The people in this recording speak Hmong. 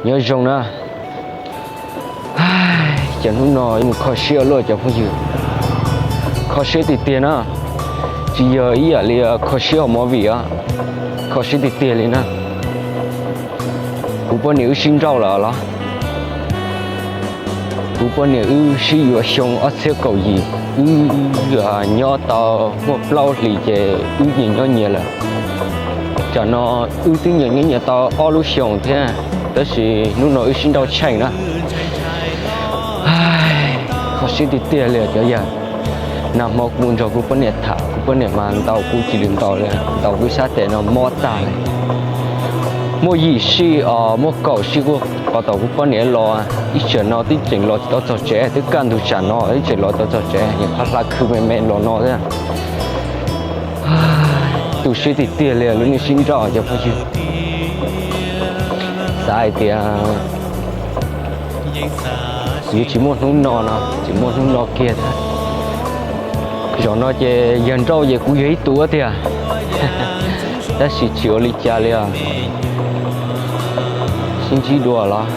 Nyob zoo na. Ces hnub no mus kho siab luaj cov phooj ywg. Kho siab tiag tiag na. Tsis yog ib yam li kho siab hauv movie os. Kho siab tiag tiag li na. Kuv poj niam wb sib nrauj lawm los? Kuv poj niam wb sib yuav xyoo ob txhiab kaum yim, wb nyob tau muaj plaub hlis ces wb nyias nyob nyias lawm. Tsam no wb twb nyias nyob nyias tau ob lub xyoos thiab, tab sis hnub no wb sib nrauj tsheej na. Kho siab tiag tiag li cov yawg. Nag hmo kuv mus nrog kuv poj niam tham, kuv poj niam mas ntaus kuv cia li ntaus li, ntaus kuv sab tes no mob tag li. Muaj yim sij os, muaj kaum sij kuj pom tau kuv poj niam los, ib tsam no twb tseem los tsis tau txog tsev, twb kaj ntug tsam no twb tseem los tau txog tsev, nyuam qhuav hla khw me me los no thiab. Tu siab tiag tiag li lub neej sib nrauj cov phooj ywg. Xav hais tias kuv yuav tsis muaj hnub no no, tsis muaj hnub no kiag thiab. Zaum no ces yawg nrauj ces kuv yog ib tug tiag, tab sis tsis ua li cas li os. Sib ntsib dua los.